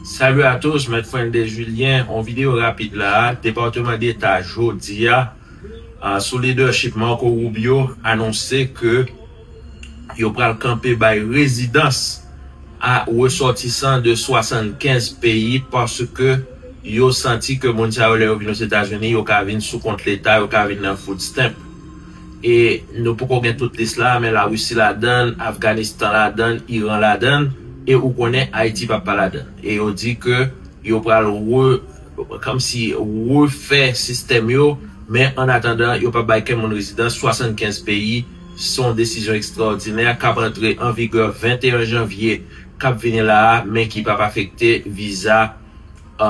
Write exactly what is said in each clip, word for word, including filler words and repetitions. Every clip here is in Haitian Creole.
Salut à tous, Mèt Friendly Julien. On videyo rapid la a, Depatman Deta jodi a, a, sou lidèchip Marco Rubio, anonse ke yo pral kanpe bay rezidans a resòtisan de swasannkenz peyi, paske yo santi ke moun sa yo, lè yo vin Ozetazini, yo ka vin sou kont Leta, yo ka vin nan food stamp. E nou poko gen tout lis la, men Larisi ladan, Afganistan ladan, Iran ladan, e ou konnen Ayiti p ap pa ladan. E yo di ke yo pral re, kòmsi refè sistèm yo, men an atandan, yo p ap bay kenn moun rezidans. Swasannkenz peyi, se yon desizyon ekstraòdinè k ap antre an vigè venteyen janvye k ap vini la a, men ki p ap afekte viza, a,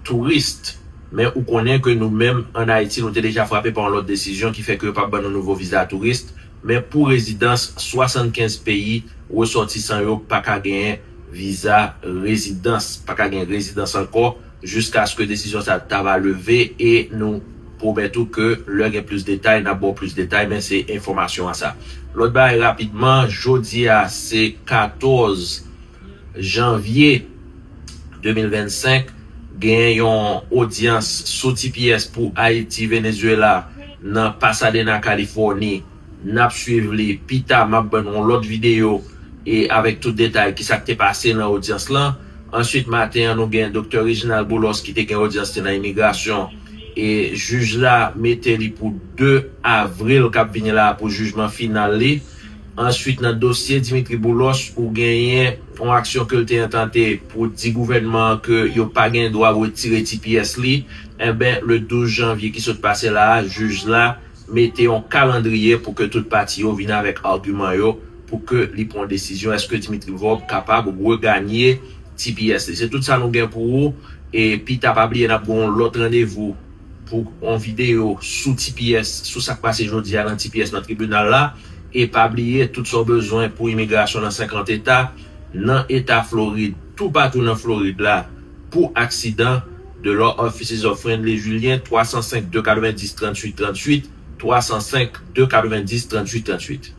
touris. Men ou konnen ke nou menm, ann Ayiti, nou te deja frape pa yon lòt desizyon ki fè ke yo p ap ban nou nouvo viza touris. Men pou rezidans, swasannkenz peyi, resòtisan yo pa ka genyen viza rezidans, pa ka gen rezidans ankò, jiskaske desizyon sa ta va leve, e nou pwomèt ou ke lè gen plis detay, n ap ba w plis detay, men se enfòmasyon an sa. Lòt bagay rapidman, jodi a se katòz janvye de mil vennsenk, gen yon odyans sou T P S pou Ayiti, Venezuela, nan Pasadena, Kalifòni. N ap swiv li. Pita, m ap ban nou yon lòt videyo e avèk tout detay ki sa k te pase nan odyans lan. Answit, maten an, nou gen Doktè Reginald Boulos ki te gen odyans li nan imigrasyon. E jij la mete li pou de avril k ap vini la pou jijman final li. Answit, nan dosye Dimitri Boulos, ou genyen yon aksyon ke l te entante pou di gouvènman an ke yo pa gen dwa retire T P S li. Enben, le douz janvye ki sot pase la a, jij la mete yon kalandriye pou ke tout pati yo vin avèk agiman yo, pou ke li pran yon desizyon èske Dimitri Vorbe kapab reganye T P S li. Se tout sa nou gen pou ou. E pita, pa bliye, n ap gen yon lòt randevou pou yon videyo sou T P S, sou sa k pase jodi a nan T P S nan tribinal la. E pa bliye, tout sa w bezwen pou imigrasyon nan senkant eta, nan eta Florid, toupatou nan Florid la, pou aksidan, The Law Offices of Friendly Julien, twa san senk, de katrevenndis, tranntuit, tranntuit, twa san senk, de katrevenndis, tranntuit, tranntuit.